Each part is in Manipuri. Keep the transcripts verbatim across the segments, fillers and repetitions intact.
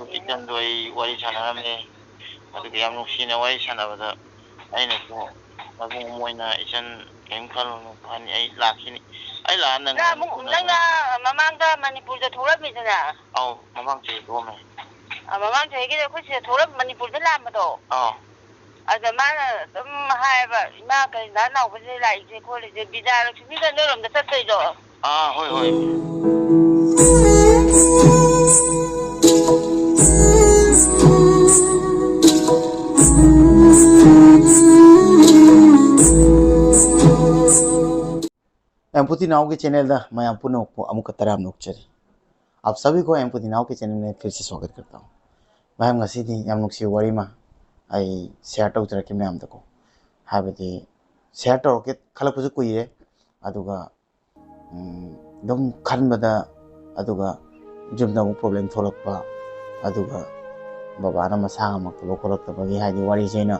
ꯏꯆꯟꯗꯣ ꯑꯩ ꯋꯥꯔꯤ ꯁꯥꯟꯅꯔꯝꯃꯦ꯫ ꯑꯗꯨꯒ ꯌꯥꯝ ꯅꯨꯡꯁꯤꯅ ꯋꯥꯔꯤ ꯁꯥꯟꯅꯕꯗ ꯑꯩꯅꯁꯨ, "ꯃꯕꯨꯡ ꯑꯃ ꯑꯣꯏꯅ ꯏꯆꯟ ꯀꯔꯤꯝ ꯈꯜꯂꯨꯅꯨ, ꯐꯅꯤ, ꯑꯩ ꯂꯥꯛꯈꯤꯅꯤ꯫ ꯑꯩ ꯂꯥꯛꯑ ꯅꯪ ꯅꯪ ꯑꯃꯨꯛ, ꯅꯪꯅ ꯃꯃꯥꯡꯗ ꯃꯅꯤꯄꯨꯔꯗ ꯊꯣꯛꯂꯝꯃꯤꯗꯅ?" ꯑꯧ, ꯃꯃꯥꯡ ꯆꯍꯤ ꯊꯣꯛꯑꯝꯃꯦ꯫ ꯑ, ꯃꯃꯥꯡ ꯆꯍꯤꯒꯤꯗ ꯑꯩꯈꯣꯏ ꯁꯤꯗ ꯊꯣꯛꯂꯝ-, ꯃꯅꯤꯄꯨꯔꯗ ꯂꯥꯛꯑꯝꯕꯗꯣ? ꯑꯧ꯫ ꯑꯗ ꯃꯥꯅ ꯑꯗꯨꯝ ꯍꯥꯏꯌꯦꯕ, "ꯏꯃꯥ ꯀꯩꯅꯥ ꯅꯥꯎꯕꯁꯦ ꯂꯥꯛꯏꯁꯦ ꯈꯣꯠꯂꯤꯁꯦ, ꯕꯤꯗ꯭ꯌꯥꯂꯛꯁꯃꯤꯒ ꯅꯣꯏꯔꯣꯝꯗ ꯆꯠꯇꯣꯏꯗꯣ?" ꯑꯥ, ꯍꯣꯏ, ꯍꯣꯏ꯫ ꯃꯌꯥꯝ ꯄꯨꯊꯤ ꯅꯥꯎꯒꯤ ꯆꯦꯅꯦꯜꯗ ꯃꯌꯥꯝ ꯄꯨꯝꯅꯃꯛꯄꯨ ꯑꯃꯨꯛꯀ ꯇꯔꯥꯝꯅ ꯑꯣꯛꯆꯔꯤ꯫ आप सभी को एम पुदीनाओं के चैनल में फिर से स्वागत करता हूँ। ꯃꯌꯥꯝ, ꯉꯁꯤꯗꯤ ꯌꯥꯝ ꯅꯨꯡꯁꯤꯕ ꯋꯥꯔꯤ ꯑꯃ ꯑꯩ ꯁꯤꯌꯥꯔ ꯇꯧꯖꯔꯛꯀꯦ ꯃꯌꯥꯝꯗꯀꯣ꯫ ꯍꯥꯏꯕꯗꯤ ꯁꯤꯌꯥꯔ ꯇꯧꯔꯛꯀꯦ ꯈꯜꯂꯛꯄꯁꯨ ꯀꯨꯏꯔꯦ, ꯑꯗꯨꯒ ꯎꯝ, ꯑꯗꯨꯝ ꯈꯟꯕꯗ, ꯑꯗꯨꯒ ꯌꯨꯝꯗ ꯑꯃꯨꯛ ꯄ꯭ꯔꯣꯕ꯭ꯂꯦꯝ ꯊꯣꯛꯂꯛꯄ, ꯑꯗꯨꯒ ꯕꯕꯥꯅ ꯃꯁꯥ ꯉꯝꯃꯛꯇꯕ ꯈꯣꯠꯂꯛꯇꯕꯒꯤ, ꯍꯥꯏꯗꯤ, ꯋꯥꯔꯤꯁꯦ ꯑꯩꯅ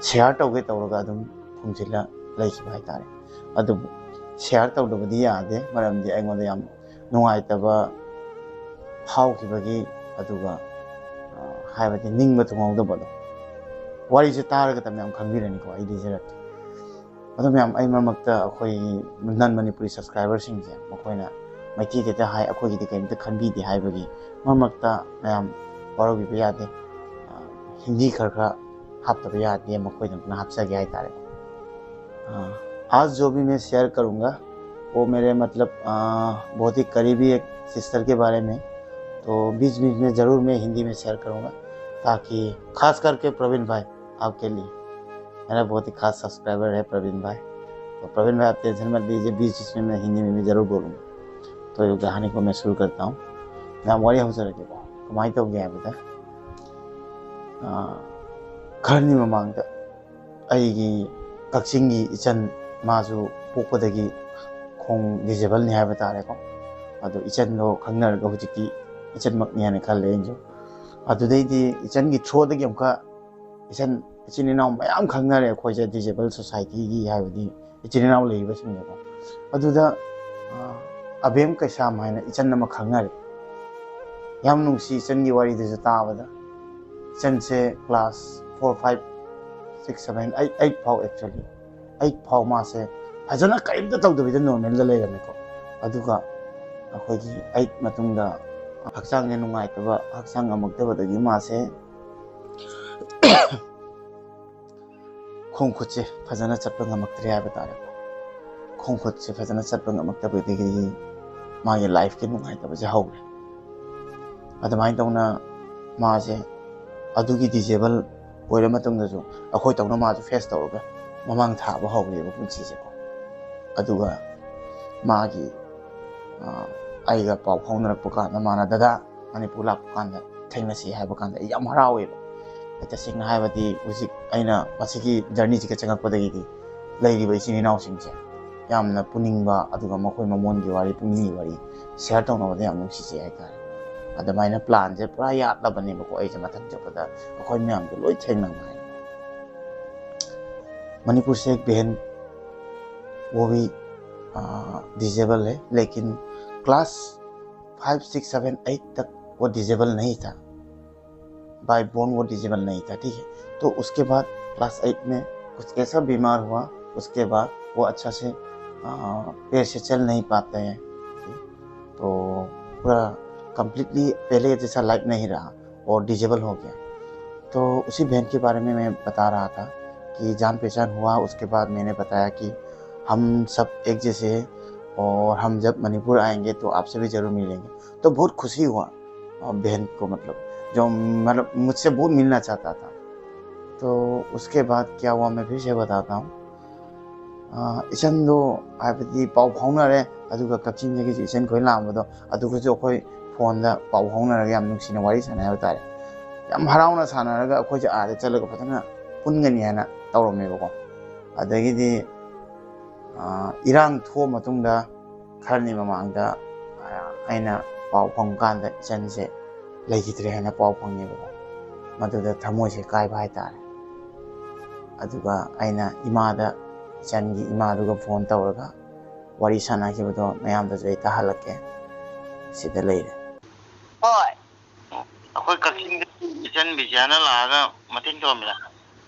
ꯁꯤꯌꯥꯔ ꯇꯧꯒꯦ ꯇꯧꯔꯒ ꯑꯗꯨꯝ ꯐꯨꯝꯖꯤꯜꯂ ꯂꯩꯈꯤꯕ ꯍꯥꯏꯇꯥꯔꯦ꯫ ꯑꯗꯨꯕꯨ ꯁꯤꯌꯥꯔ ꯇꯧꯗꯕꯗꯤ ꯌꯥꯗꯦ, ꯃꯔꯝꯗꯤ ꯑꯩꯉꯣꯟꯗ ꯌꯥꯝ ꯅꯨꯡꯉꯥꯏꯇꯕ ꯐꯥꯎꯈꯤꯕꯒꯤ, ꯑꯗꯨꯒ, ꯑ, ꯍꯥꯏꯕꯗꯤ ꯅꯤꯡꯕ ꯊꯨꯡꯍꯧꯗꯕꯗꯣ꯫ ꯋꯥꯔꯤꯁꯦ ꯇꯥꯔꯒꯗ ꯃꯌꯥꯝ ꯈꯪꯕꯤꯔꯅꯤꯀꯣ, ꯑꯩ ꯂꯤꯖꯔꯛꯀꯦ꯫ ꯑꯗꯣ ꯃꯌꯥꯝ, ꯑꯩ ꯃꯔꯛ ꯃꯔꯛꯇ ꯑꯩꯈꯣꯏ ꯅꯟ ꯃꯅꯤꯄꯨꯔꯤ ꯁꯕꯁꯀ꯭ꯔꯥꯏꯕꯔꯁꯤꯡꯁꯦ, ꯃꯈꯣꯏꯅ ꯃꯩꯇꯩ ꯈꯛꯇ ꯍꯥꯏ, ꯑꯩꯈꯣꯏꯒꯤꯗꯤ ꯀꯔꯤꯝꯇ ꯈꯟꯕꯤꯗꯦ ꯍꯥꯏꯕꯒꯤ ꯃꯔꯛ ꯃꯔꯛꯇ ꯃꯌꯥꯝ ꯋꯥꯔꯧꯕꯤꯕ ꯌꯥꯗꯦ꯫ ꯑ, ꯍꯤꯟꯗꯤ ꯈꯔ ꯈꯔ ꯍꯥꯞꯇꯕ ꯌꯥꯗꯦ, ꯃꯈꯣꯏꯗꯃꯛꯅ ꯍꯥꯞꯆꯒꯦ ꯍꯥꯏꯇꯥꯔꯦ꯫ ꯑ, आज जो भी मैं शेयर करूँगा, वो मेरे, मतलब, अ, बहुत ही करीबी एक सिस्टर के बारे में, तो बीच बीच में ज़रूर मैं हिंदी में शेयर करूँगा, ताकि खास करके प्रवीण भाई, आपके लिए, मेरा बहुत ही खास सब्सक्राइबर है प्रवीण भाई। तो प्रवीण भाई, आप टेंशन मत लीजिए, बीच बीच में मैं हिंदी में भी ज़रूर बोलूँगा। तो ये कहानी को मैं शुरू करता हूँ। ꯃꯌꯥꯝ, ꯋꯥꯔꯤ ꯍꯧꯖꯔꯛꯀꯦꯀꯣ꯫ ꯀꯃꯥꯏꯅ ꯇꯧꯒꯦ ꯍꯥꯏꯕꯗ, ꯑ, ꯈꯔꯅꯤ ꯃꯃꯥꯡꯗ ꯑꯩꯒꯤ ꯀꯛꯆꯤꯡꯒꯤ ꯏꯆꯟ, ꯃꯥꯁꯨ ꯄꯣꯛꯄꯗꯒꯤ ꯈꯣꯡ ꯗꯤꯖꯦꯕꯜꯅꯤ ꯍꯥꯏꯕ ꯇꯥꯔꯦꯀꯣ꯫ ꯑꯗꯣ ꯏꯆꯟꯗꯣ ꯈꯪꯅꯔꯒ ꯍꯧꯖꯤꯛꯇꯤ ꯏꯆꯟꯃꯛꯅꯤ ꯍꯥꯏꯅ ꯈꯜꯂꯦ ꯑꯩꯅꯁꯨ꯫ ꯑꯗꯨꯗꯩꯗꯤ ꯏꯆꯟꯒꯤ ꯊ꯭ꯔꯨꯗꯒꯤ ꯑꯃꯨꯛꯀ ꯏꯆꯟ, ꯏꯆꯤꯟ ꯏꯅꯥꯎ ꯃꯌꯥꯝ ꯈꯪꯅꯔꯦ ꯑꯩꯈꯣꯏꯁꯦ, ꯗꯤꯖꯦꯕꯜ ꯁꯣꯁꯥꯏꯇꯤꯒꯤ, ꯍꯥꯏꯕꯗꯤ ꯏꯆꯤꯟ ꯏꯅꯥꯎ ꯂꯩꯔꯤꯕꯁꯤꯡꯁꯦꯀꯣ꯫ ꯑꯗꯨꯗ, ꯑ, ꯑꯕꯦꯝ ꯀꯩꯁꯥꯝ ꯍꯥꯏꯅ ꯏꯆꯟ ꯑꯃ ꯈꯪꯅꯔꯦ꯫ ꯌꯥꯝ ꯅꯨꯡꯁꯤ ꯏꯆꯟꯒꯤ ꯋꯥꯔꯤꯗꯨꯁꯨ ꯇꯥꯕꯗ꯫ ꯏꯆꯟꯁꯦ class four, five, six, seven, eight, eight ꯐꯥꯎ, actually eight ꯐꯥꯎ ꯃꯥꯁꯦ ꯐꯖꯅ ꯀꯔꯤꯝꯇ ꯇꯧꯗꯕꯤꯗ normalꯗ ꯂꯩꯔꯝꯃꯦꯀꯣ꯫ ꯑꯗꯨꯒ ꯑꯩꯈꯣꯏꯒꯤ eight ꯃꯇꯨꯡꯗ ꯍꯛꯆꯥꯡꯁꯦ ꯅꯨꯡꯉꯥꯏꯇꯕ, ꯍꯛꯆꯥꯡ ꯉꯝꯃꯛꯇꯕꯗꯒꯤ ꯃꯥꯁꯦ ꯈꯣꯡ ꯈꯨꯠꯁꯦ ꯐꯖꯅ ꯆꯠꯄ ꯉꯝꯃꯛꯇ꯭ꯔꯦ ꯍꯥꯏꯕ ꯇꯥꯔꯦꯀꯣ꯫ ꯈꯣꯡ ꯈꯨꯠꯁꯦ ꯐꯖꯅ ꯆꯠꯄ ꯉꯝꯃꯛꯇꯕꯗꯒꯤ ꯃꯥꯒꯤ lifeꯀꯤ ꯅꯨꯡꯉꯥꯏꯇꯕꯁꯦ ꯍꯧꯔꯦ꯫ ꯑꯗꯨꯃꯥꯏꯅ ꯇꯧꯅ ꯃꯥꯁꯦ ꯑꯗꯨꯒꯤ disable ꯑꯣꯏꯔ ꯃꯇꯨꯡꯗꯁꯨ ꯑꯩꯈꯣꯏ ꯇꯧꯅ ꯃꯥꯁꯨ face ꯇꯧꯔꯒ ꯃꯃꯥꯡ ꯊꯥꯕ ꯍꯧꯔꯦꯕ ꯄꯨꯟꯁꯤꯁꯦꯀꯣ꯫ ꯑꯗꯨꯒ ꯃꯥꯒꯤ, ꯑ, ꯑꯩꯒ ꯄꯥꯎ ꯐꯥꯎꯅꯔꯛꯄ ꯀꯥꯟꯗ ꯃꯥꯅ, "ꯗꯗꯥ, ꯃꯅꯤꯄꯨꯔ ꯂꯥꯛꯄ ꯀꯥꯟꯗ ꯊꯦꯡꯅꯁꯤ" ꯍꯥꯏꯕ ꯀꯥꯟꯗ ꯑꯩ ꯌꯥꯝ ꯍꯔꯥꯎꯋꯦꯕ꯫ ꯑꯩ ꯇꯁꯦꯡꯅ ꯍꯥꯏꯔꯕꯗꯤ ꯍꯧꯖꯤꯛ ꯑꯩꯅ ꯃꯁꯤꯒꯤ journeyꯁꯤꯒ ꯆꯪꯉꯛꯄꯗꯒꯤꯗꯤ ꯂꯩꯔꯤꯕ ꯏꯆꯤꯟ ꯏꯅꯥꯎꯁꯤꯡꯁꯦ ꯌꯥꯝꯅ ꯄꯨꯅꯤꯡꯕ, ꯑꯗꯨꯒ ꯃꯈꯣꯏ ꯃꯃꯣꯟꯒꯤ ꯋꯥꯔꯤ, ꯄꯨꯛꯅꯤꯡꯒꯤ ꯋꯥꯔꯤ share ꯇꯧꯅꯕꯗ ꯌꯥꯝ ꯅꯨꯡꯁꯤꯖꯩ ꯍꯥꯏꯇꯥꯔꯦ꯫ ꯑꯗꯨꯃꯥꯏꯅ planꯁꯦ ꯄꯨꯔꯥ ꯌꯥꯠꯂꯕꯅꯦꯕꯀꯣ꯫ ꯑꯩꯁꯦ ꯃꯊꯪ ꯆꯠꯄꯗ ꯑꯩꯈꯣꯏ ꯃꯌꯥꯝꯗꯣ ꯂꯣꯏ ꯊꯦꯡꯅꯉꯥꯏ꯫ मणिपुर से एक बहन, वो भी, आ, disable है, लेकिन class five, six, seven, eight तक वो disable नहीं था। By born वो disable नहीं था, ठीक है। तो उसके बाद class eight में कुछ ऐसा बीमार हुआ, उसके बाद वो अच्छा से, आ, पैर से चल नहीं पाते हैं। तो पूरा completely पहले जैसा life नहीं रहा और disable हो गया। तो उसी बहन के बारे में मैं बता रहा था कि जान पहचान हुआ, उसके बाद मैंने बताया कि हम सब एक जैसे हैं और हम जब मणिपुर आएंगे तो आपसे भी ज़रूर मिलेंगे। तो बहुत खुशी हुआ, अ, बहन को, मतलब, जो, मतलब, मुझसे बहुत मिलना चाहता था। तो उसके बाद क्या हुआ, मैं फिर से बताता हूँ। ꯑ, ꯏꯆꯟꯗꯣ, ꯍꯥꯏꯕꯗꯤ, ꯄꯥꯎ ꯐꯥꯎꯅꯔꯦ, ꯑꯗꯨꯒ ꯀꯛꯆꯤꯡꯗꯒꯤꯁꯨ ꯏꯆꯟ ꯈꯣꯏ ꯂꯥꯛꯑꯝꯕꯗꯣ, ꯑꯗꯨꯒꯁꯨ ꯑꯩꯈꯣꯏ ꯐꯣꯟꯗ ꯄꯥꯎ ꯐꯥꯎꯅꯔꯒ ꯌꯥꯝ ꯅꯨꯡꯁꯤꯅ ꯋꯥꯔꯤ ꯁꯥꯟꯅꯩ ꯍꯥꯏꯕ ꯇꯥꯔꯦ꯫ ꯌꯥꯝ ꯍꯔꯥꯎꯅ ꯁꯥꯟꯅꯔꯒ ꯑꯩꯈꯣꯏꯁꯦ ꯑꯥꯗ ꯆꯠꯂꯒ ꯐꯖꯅ ꯄꯨꯟꯒꯅꯤ ꯍꯥꯏꯅ ꯇꯧꯔꯝꯃꯦꯕꯀꯣ꯫ ꯑꯗꯒꯤꯗꯤ, ꯑ, ꯏꯔꯥꯡ ꯊꯣꯛꯑ ꯃꯇꯨꯡꯗ ꯈꯔꯅꯤ ꯃꯃꯥꯡꯗ, ꯑ, ꯑꯩꯅ ꯄꯥꯎ ꯐꯪꯀꯥꯟꯗ ꯏꯆꯟꯁꯦ ꯂꯩꯈꯤꯗ꯭ꯔꯦ ꯍꯥꯏꯅ ꯄꯥꯎ ꯐꯪꯉꯦꯕꯀꯣ꯫ ꯃꯗꯨꯗ ꯊꯃꯣꯏꯁꯦ ꯀꯥꯏꯕ ꯍꯥꯏꯇꯥꯔꯦ꯫ ꯑꯗꯨꯒ ꯑꯩꯅ ꯏꯃꯥꯗ, ꯏꯆꯟꯒꯤ ꯏꯃꯥꯗꯨꯒ ꯐꯣꯟ ꯇꯧꯔꯒ ꯋꯥꯔꯤ ꯁꯥꯟꯅꯈꯤꯕꯗꯣ ꯃꯌꯥꯝꯗꯁꯨ ꯑꯩ ꯇꯥꯍꯜꯂꯛꯀꯦ꯫ ꯁꯤꯗ ꯂꯩꯔꯦ꯫ ꯍꯣꯏ꯫ ꯑꯣ, ꯑꯩꯈꯣꯏ ꯀꯛꯆꯤꯡꯗꯒꯤ ꯏꯆꯟ ꯕꯤꯖꯤꯌꯥꯅ ꯂꯥꯛꯑꯒ ꯃꯇꯦꯡ ꯇꯧꯔꯝꯃꯤꯔꯥ?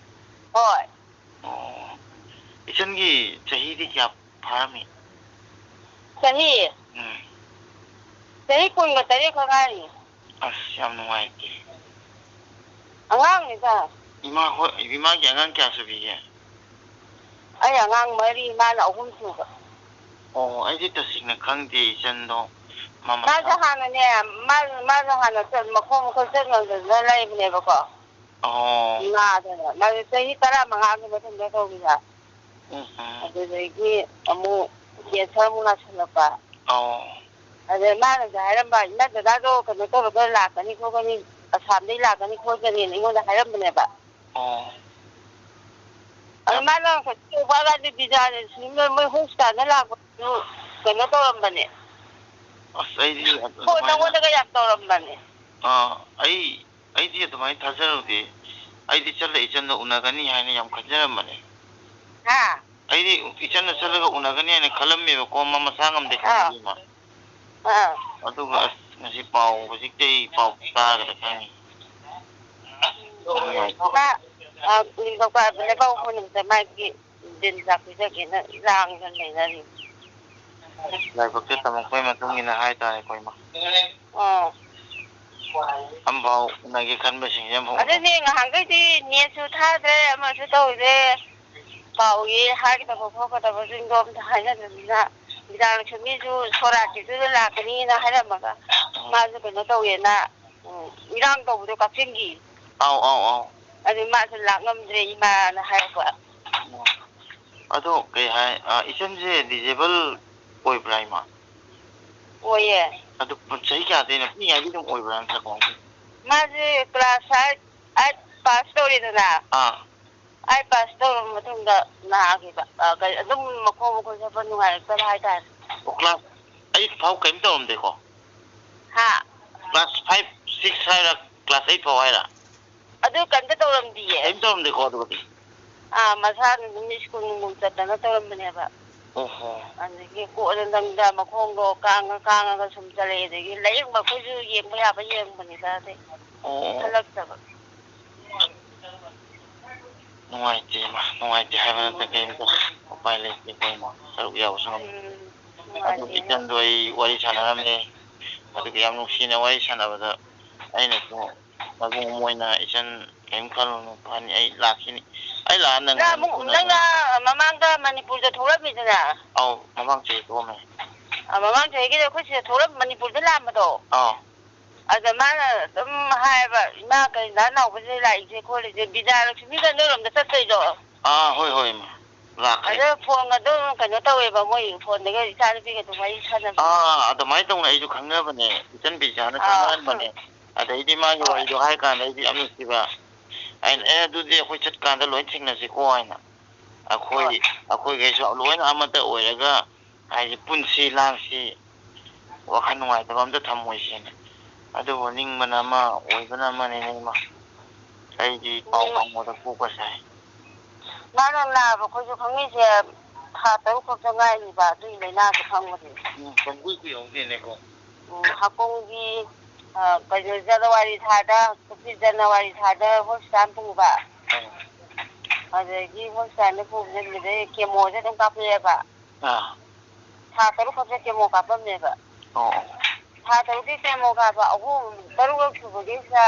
ꯍꯣꯏ꯫ ꯑꯣ, ꯏꯆꯟꯒꯤ ꯆꯍꯤꯗꯤ ꯀꯌꯥ ꯐꯥꯔꯝꯃꯤ? ꯆꯍꯤ? ꯎꯝ꯫ ꯆꯍꯤ ꯀꯨꯟꯒ ꯇꯔꯦꯠ ꯈꯛ ꯉꯥꯏꯔꯤ꯫ ꯑꯁ, ꯌꯥꯝ ꯅꯨꯡꯉꯥꯏꯇꯦ꯫ ꯑꯉꯥꯡꯅꯤꯗ꯫ ꯏꯃꯥ ꯍꯣꯏ, ꯏꯃꯥꯒꯤ ꯑꯉꯥꯡ ꯀꯌꯥ ꯁꯨꯕꯤꯒꯦ? ꯑꯩ ꯑꯉꯥꯡ ꯃꯔꯤ, ꯃꯥꯅ ꯑꯍꯨꯝ ꯁꯨꯕ꯫ ꯑꯣ, ꯑꯩꯗꯤ ꯇꯁꯦꯡꯅ ꯈꯪꯗꯦ ꯏꯆꯟꯗꯣ꯫ ꯃꯥꯁꯨ ꯃꯃꯥ ꯍꯥꯟꯅꯅꯦ, ꯃꯥꯁꯨ, ꯃꯥꯁꯨ ꯍꯥꯟꯅ ꯆꯠ-, ꯃꯈꯣꯡ ꯃꯈꯨꯠ ꯆꯠ ꯉꯝꯗꯗꯅ ꯂꯩꯕꯅꯦꯕꯀꯣ꯫ ꯑꯣ꯫ ꯅꯥꯗꯅ꯫ ꯃꯥꯁꯨ ꯆꯍꯤ ꯇꯔꯥꯃꯉꯥꯒꯤ ꯃꯇꯨꯡꯗ ꯇꯧꯈꯤꯕ꯫ ꯎꯝ, ꯎꯝ꯫ ꯑꯗꯨꯗꯒꯤ ꯑꯃꯨꯛ ꯀꯦꯟꯁꯔ ꯑꯃꯨꯛ ꯅꯥꯁꯤꯜꯂꯛꯄ꯫ ꯑꯣ꯫ ꯑꯗ ꯃꯥꯅꯁꯨ ꯍꯥꯏꯔꯝꯕ, "ꯏꯃꯥ ꯗꯗꯥꯗꯣ ꯀꯩꯅꯣ ꯇꯧꯔꯒ ꯂꯥꯛꯀꯅꯤ ꯈꯣꯠꯀꯅꯤ, ꯑꯁꯥꯝꯗꯩ ꯂꯥꯛꯀꯅꯤ ꯈꯣꯠꯀꯅꯤꯅ" ꯑꯩꯉꯣꯟꯗ ꯍꯥꯏꯔꯝꯕꯅꯦꯕ꯫ ꯑꯣ꯫ ꯑꯗ ꯌꯥꯝ ꯃꯥꯅ ꯀꯩꯅꯣ ꯇꯧꯕ ꯀꯥꯟꯗ ꯚꯤꯖꯥꯗ ꯁꯨꯝ ꯃꯣꯏ ꯍꯣꯁꯄꯤꯇꯥꯜꯗ ꯂꯥꯛꯄꯗꯨ ꯀꯩꯅꯣ ꯇꯧꯔꯝꯕꯅꯦ꯫ ꯑꯁ, ꯑꯩꯗꯤ ꯐꯣꯟ ꯑꯗꯨꯃꯥꯏꯅ ꯅꯉꯣꯟꯗꯒ ꯌꯥꯝ ꯇꯧꯔꯝꯕꯅꯦ꯫ ꯑꯥ, ꯑꯩ, ꯑꯩꯗꯤ ꯑꯗꯨꯃꯥꯏꯅ ꯊꯥꯖꯔꯨꯗꯦ꯫ ꯑꯩꯗꯤ ꯆꯠꯂ ꯏꯆꯟꯗꯣ ꯎꯅꯒꯅꯤ ꯍꯥꯏꯅ ꯌꯥꯝ ꯈꯟꯖꯔꯝꯕꯅꯦ꯫ ꯍꯥ? ꯑꯩꯗꯤ ꯏꯆꯟꯗ ꯆꯠꯂꯒ ꯎꯅꯒꯅꯤ ꯍꯥꯏꯅ ꯈꯜꯂꯝꯃꯦꯕꯀꯣ, ꯃꯥ ꯃꯁꯥ ꯉꯝꯗꯦ ꯑꯥ꯫ ꯈꯪꯕꯒꯤ ꯃꯥ꯫ ꯑꯥ꯫ ꯑꯗꯨꯒ ꯑꯁ, ꯉꯁꯤ ꯄꯥꯎ ꯍꯧꯖꯤꯛꯇꯩ ꯄꯥꯎ ꯇꯥꯔꯒ ꯈꯪꯉꯤ꯫ ꯃꯥ, ꯑ, ꯅꯤꯡꯊꯧꯀꯥꯕ ꯂꯩꯕꯥꯛꯄꯣꯛꯄ ꯅꯨꯃꯤꯠꯇ ꯃꯥꯒꯤ ꯗꯤꯟ ꯆꯥꯛ ꯄꯤꯖꯒꯦꯅ ꯂꯥꯡꯗꯅ ꯂꯩꯅꯔꯤ꯫ ꯂꯥꯏꯕꯛꯇ ꯇꯝꯃꯛꯄꯒꯤ ꯃꯇꯨꯡ ꯏꯟꯅ ꯍꯥꯏꯇꯥꯔꯦꯀꯣ, ꯏꯃꯥ꯫ ꯑꯥ꯫ ꯑꯝꯐꯥꯎ ꯎꯅꯒꯦ ꯈꯟꯕꯁꯤꯡꯁꯦ ꯑꯝꯐꯥꯎ ꯎꯅ- ꯑꯗꯨꯅꯦ, ꯉꯍꯥꯟꯈꯩꯗꯤ ꯅꯦꯠꯁꯨ ꯊꯥꯗ꯭ꯔꯦ, ꯑꯃꯁꯨ ꯇꯧꯗ꯭ꯔꯦ꯫ ꯄꯥꯎ ꯌꯦ ꯍꯥꯏꯒꯗꯕ ꯈꯣꯠꯀꯗꯕꯁꯤꯡꯗꯣ ꯑꯝꯇ ꯍꯥꯏꯅꯗꯕꯅꯤꯅ, ꯕꯤꯗ꯭ꯌꯥꯂꯛꯁꯃꯤꯁꯨ ꯁꯣꯔꯥꯠꯀꯤꯗꯨꯗ ꯂꯥꯛꯀꯅꯤꯅ ꯍꯥꯏꯔꯝꯃꯒ, ꯎꯝ꯫ ꯃꯥꯁꯨ ꯀꯩꯅꯣ ꯇꯧꯋꯦꯅ, ꯎꯝ, ꯏꯔꯥꯡ ꯇꯧꯕꯗꯣ ꯀꯛꯆꯤꯡꯒꯤ꯫ ꯑꯥꯎ, ꯑꯥꯎ, ꯑꯥꯎ꯫ ꯑꯗꯨ ꯃꯥꯁꯨ ꯂꯥꯛ ꯉꯝꯗ꯭ꯔꯦ ꯏꯃꯥꯅ ꯍꯥꯏꯔꯛꯄ꯫ ꯑꯣ꯫ ꯑꯗꯣ ꯀꯩ ꯍꯥꯏ, ꯑ, ꯏꯆꯟꯁꯦ ꯗꯤꯖꯦꯕꯜ ꯑꯣꯏꯕ꯭ꯔꯥ, ꯏꯃꯥ? ꯑꯣꯏꯌꯦ꯫ ꯑꯗꯨ ꯆꯍꯤ ꯀꯌꯥꯗꯩꯅꯣ? ꯄꯤꯛꯏꯉꯩꯗꯩ ꯑꯗꯨꯝ ꯑꯣꯏꯕ꯭ꯔꯥ ꯅꯠꯇ꯭ꯔꯒ ꯀꯃꯥꯏ ꯇꯧꯏ? ꯃꯥꯁꯦ ꯀ꯭ꯂꯥꯁ ꯑꯥꯏꯠ, ꯑꯥꯏꯠ ꯄꯥꯁ ꯇꯧꯔꯦꯗꯅ꯫ ꯑꯥ꯫ ꯑꯥꯏꯠ ꯄꯥꯁ ꯇꯧꯔꯕ ꯃꯇꯨꯡꯗ ꯅꯥꯈꯤꯕ꯫ ꯑ, ꯀꯩ, ꯑꯗꯨꯝ ꯃꯈꯣꯡ ꯃꯈꯨꯠ ꯆꯠꯄ ꯅꯨꯡꯉꯥꯏꯔꯛꯇꯕ ꯍꯥꯏꯇꯥꯔꯦ꯫ ꯑꯣ, ꯀ꯭ꯂꯥꯁ ꯑꯥꯏꯠ ꯐꯥꯎ ꯀꯩꯝ ꯇꯧꯔꯝꯗꯦꯀꯣ? ꯍꯥ? ꯀ꯭ꯂꯥꯁ ꯐꯥꯏꯚ, ꯁꯤꯛꯁ ꯍꯥꯏꯔ, ꯀ꯭ꯂꯥꯁ ꯑꯥꯏꯠ ꯐꯥꯎ ꯍꯥꯏꯔ? ꯑꯗꯨ ꯀꯩꯝꯇ ꯇꯧꯔꯝꯗꯤꯌꯦ꯫ ꯀꯩꯝ ꯇꯧꯔꯝꯗꯦꯀꯣ ꯑꯗꯨꯒꯗꯤ? ꯑꯥ, ꯃꯁꯥꯅ ꯑꯗꯨꯝ ꯁ꯭ꯀꯨꯜ ꯅꯨꯡꯒꯨꯜ ꯆꯠꯇꯅ ꯇꯧꯔꯝꯕꯅꯦꯕ꯫ ꯑꯣꯍꯣ꯫ ꯑꯗꯒꯤ ꯀꯣꯟꯅ ꯅꯪꯗ ꯃꯈꯣꯡꯗꯣ ꯀꯥꯡꯉ ꯀꯥꯡꯉꯒ ꯁꯨꯝ ꯆꯠꯂꯛꯑꯦ꯫ ꯑꯗꯒꯤ ꯂꯥꯌꯦꯡꯕ ꯑꯩꯈꯣꯏꯁꯨ ꯌꯦꯡꯕ ꯌꯥꯕ ꯌꯦꯡꯕꯅꯤꯗ, ꯑꯗꯩ ꯑꯣ, ꯑꯣ꯫ ꯈꯜꯂꯛꯇꯕ꯫ ꯅꯨꯡꯉꯥꯏꯇꯦ, ꯏꯃꯥ, ꯅꯨꯡꯉꯥꯏꯇꯦ ꯍꯥꯏꯕ ꯅꯠꯇꯅ ꯀꯔꯤꯝꯇ ꯎꯄꯥꯏ ꯂꯩꯇꯦ, ꯑꯩꯈꯣꯏ ꯁꯔꯨꯛ ꯌꯥꯎꯕꯁꯨ ꯉꯝꯗꯦ꯫ ꯎꯝ, ꯑꯗꯨ ꯅꯨꯡꯉꯥꯏꯇꯦ꯫ ꯏꯆꯟꯗꯣ ꯑꯩ ꯋꯥꯔꯤ ꯁꯥꯟꯅꯔꯝꯃꯦ, ꯑꯗꯨꯒ ꯌꯥꯝ ꯅꯨꯡꯁꯤꯅ ꯋꯥꯔꯤ ꯁꯥꯟꯅꯕꯗ ꯑꯩꯅꯁꯨ ꯃꯕꯨꯡ ꯑꯃ ꯑꯣꯏꯅ, "ꯏꯆꯟ, ꯀꯔꯤꯝ ꯈꯜꯂꯨꯅꯨ, ꯐꯅꯤ, ꯑꯩ ꯂꯥꯛꯈꯤꯅꯤ, ꯑꯩ ꯂꯥꯛꯑ ꯅꯪ ꯅꯪ ꯑꯃꯨꯛ, ꯎꯅꯕ." ꯅꯪꯅ ꯃꯃꯥꯡꯗ ꯃꯅꯤꯄꯨꯔꯗ ꯊꯣꯛꯂꯝꯃꯤꯗꯅ? ꯑꯧ, ꯃꯃꯥꯡ ꯆꯍꯤ ꯊꯣꯛꯑꯝꯃꯦ꯫ ꯑ, ꯃꯃꯥꯡ ꯆꯍꯤꯒꯤꯗ ꯑꯩꯈꯣꯏ ꯁꯤꯗ ꯊꯣꯛꯂꯝ-, ꯃꯅꯤꯄꯨꯔꯗ ꯂꯥꯛꯑꯝꯕꯗꯣ? ꯑꯧ꯫ ꯑꯗ ꯃꯥꯅ ꯑꯗꯨꯝ ꯍꯥꯏꯌꯦꯕ, "ꯏꯃꯥ ꯀꯩꯅꯥ ꯅꯥꯎꯕꯁꯦ ꯂꯥꯛꯏꯁꯦ ꯈꯣꯠꯂꯤꯁꯦ, ꯕꯤꯖꯌꯂꯛꯁꯃꯤꯒ ꯅꯣꯏꯔꯣꯝꯗ ꯆꯠꯇꯣꯏꯗꯣ?" ꯑꯥ, ꯍꯣꯏ, ꯍꯣꯏ, ꯏꯃꯥ꯫ ꯂꯥꯛꯀꯅꯤ꯫ ꯑꯗ ꯐꯣꯟꯒ ꯑꯗꯨꯝ ꯀꯩꯅꯣ ꯇꯧꯋꯦꯕ, ꯃꯣꯏ ꯐꯣꯟꯗꯒ ꯏꯆꯥꯅꯨꯄꯤꯒ ꯑꯗꯨꯝ ꯋꯥꯔꯤ ꯁꯥꯟꯅꯕ꯫ ꯑꯥ, ꯑꯗꯨꯃꯥꯏꯅ ꯇꯧꯅ ꯑꯩꯁꯨ ꯈꯪꯅꯕꯅꯦ, ꯏꯆꯟ ꯕꯤꯖꯌꯅ ꯑꯥ꯫ ꯈꯪꯅꯍꯟꯕꯅꯦ꯫ ꯑꯗꯩꯗꯤ ꯃꯥꯒꯤ ꯍꯣꯏ꯫ ꯋꯥꯔꯤꯗꯣ ꯍꯥꯏ ꯀꯥꯟꯗ ꯑꯩꯗꯤ ꯌꯥꯝ ꯅꯨꯡꯁꯤꯕ꯫ ꯑꯩꯅ, "ꯑꯦ, ꯑꯗꯨꯗꯤ ꯑꯩꯈꯣꯏ ꯆꯠꯀꯥꯟꯗ ꯂꯣꯏ ꯊꯦꯡꯅꯁꯤꯀꯣ" ꯍꯥꯏꯅ꯫ ꯑꯩꯈꯣꯏ, ꯍꯣꯏ꯫ ꯑꯩꯈꯣꯏꯈꯩꯁꯨ ꯂꯣꯏꯅ ꯑꯃꯠꯇ ꯑꯣꯏꯔꯒ, ꯍꯥꯏꯗꯤ, ꯄꯨꯟꯁꯤ ꯂꯥꯡꯁꯤ, ꯋꯥꯈꯜ ꯅꯨꯡꯉꯥꯏꯇꯕ ꯑꯝꯇ ꯊꯝꯃꯣꯏꯁꯦꯅ꯫ ꯑꯗꯨꯕꯨ ꯅꯤꯡꯕꯅ ꯑꯃ, ꯑꯣꯏꯕꯅ ꯑꯃꯅꯤꯅꯦ, ꯏꯃꯥ꯫ ꯑꯩꯗꯤ ꯄꯥꯎ ꯎꯝ꯫ ꯐꯪꯕꯗ ꯀꯣꯛꯀ ꯁꯥꯏ꯫ ꯃꯥꯅ ꯅꯥꯕ ꯑꯩꯈꯣꯏꯁꯨ ꯈꯪꯉꯤꯁꯦ ꯊꯥ ꯇꯔꯨꯛ ꯈꯛꯇ ꯉꯥꯏꯔꯤꯕ ꯑꯗꯨꯒꯤ ꯂꯥꯏꯅꯥꯁꯦ ꯈꯪꯕꯁꯦ꯫ ꯎꯝ, ꯄꯪꯀꯨꯏ ꯀꯨꯏꯍꯧꯗꯦꯅꯦꯀꯣ꯫ ꯎꯝ, ꯍꯥꯀꯨꯝꯒꯤ, ꯑ, ꯀꯩꯅꯣ, ꯖꯅꯋꯥꯔꯤ ꯊꯥꯗ, ꯀꯨꯝꯁꯤ ꯖꯅꯋꯥꯔꯤ ꯊꯥꯗ ꯍꯣꯁꯄꯤꯇꯥꯜ ꯄꯨꯕ꯫ ꯑꯥ꯫ ꯑꯗꯒꯤ ꯍꯣꯁꯄꯤꯇꯥꯜꯗ ꯄꯨꯕꯁꯦ ꯑꯗꯨꯗꯩ ꯀꯦꯃꯣꯁꯦ ꯑꯗꯨꯝ ꯀꯥꯞꯄꯛꯑꯦꯕ꯫ ꯑꯥ꯫ ꯊꯥ ꯇꯔꯨꯛ ꯈꯛꯇ ꯀꯦꯃꯣ ꯀꯥꯞꯄꯝꯃꯦꯕ꯫ ꯑꯣ, ꯑꯣ꯫ ꯊꯥ ꯇꯔꯨꯛꯀꯤ ꯀꯦꯃꯣ ꯀꯥꯞꯄ ꯑꯍꯨꯝ, ꯇꯔꯨꯛꯂꯛ ꯁꯨꯕꯒꯤꯁꯤꯗ,